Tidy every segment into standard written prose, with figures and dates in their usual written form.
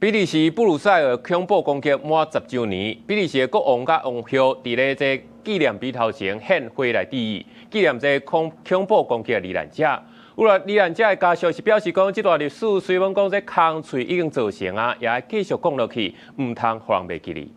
比利時布魯塞爾恐怖攻擊滿10週年，比利時的國王佮王后佇咧這紀念碑頭前獻花來致意，紀念這恐怖攻擊的罹難者。有啦，罹難者的家屬是表示講，這段歷史雖罔講這空喙已經造成啊，也會繼續講落去，毋通予人袂記得。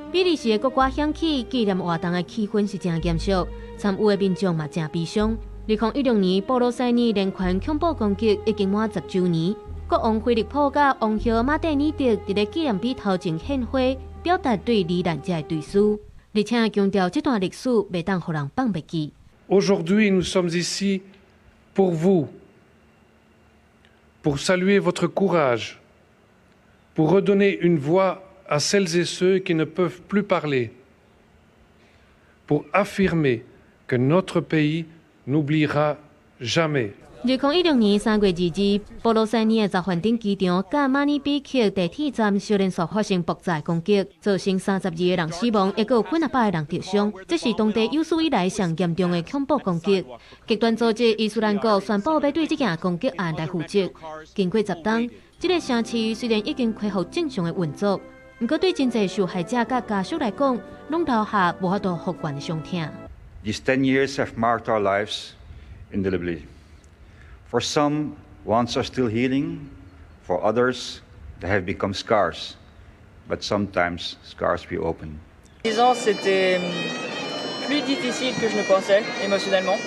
比利時的國歌響起，紀念活動的氣氛是誠嚴肅，參與的民眾嘛誠悲傷。2016年布魯塞爾連環恐怖攻擊已經滿十週年，國王菲利普佮王后瑪蒂爾德佇咧紀念碑頭前獻花，表達對罹難者的追思，而且強調這段歷史袂當予人放袂記。 Aujourd'hui, nous sommes ici pour vous, pour saluer votre courage, pour redonner une voix à celles et ceux qui ne peuvent plus parler, pour affirmer que notre pays n'oubliera jamais. 2016年3月2日，布魯塞爾的雜飯頂機場佮馬尼比克地鐵站相連續發生爆炸攻擊，造成32個人死亡，抑閣有幾若百个人受傷。這是當地有史以來上嚴重的恐怖攻擊。極端組織伊斯蘭國宣布欲對這件攻擊案來負責。經過10冬，這个城市雖然已經恢復正常的運作，毋過對真濟受害者佮家屬來講，攏留下無法度復原的傷痛。 These 10 years have marked our lives indelibly. For some, wounds are still healing. For others, they have become scars. But sometimes scars reopen. 10 ans, c'était plus difficile que je ne pensais émotionnellement.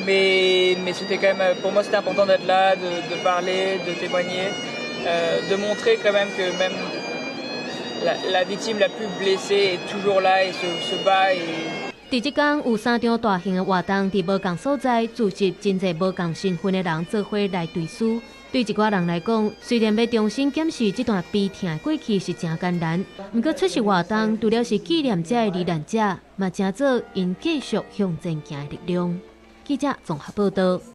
Mais c'était quand même, pour moi, c'était important d'être là, de parler, de témoigner, de montrer quand même que même la victime la plus blessée est toujours là et se bat. Et 佇這工有三場大型的活動，佇無仝所在聚集真濟無仝身份的人做伙來追思。對一寡人來講，雖然欲重新檢視這段悲痛的過去是誠艱難，毋過出席活動除了是紀念這个罹難者，嘛成做𪜶繼續向前行的力量。記者綜合報道。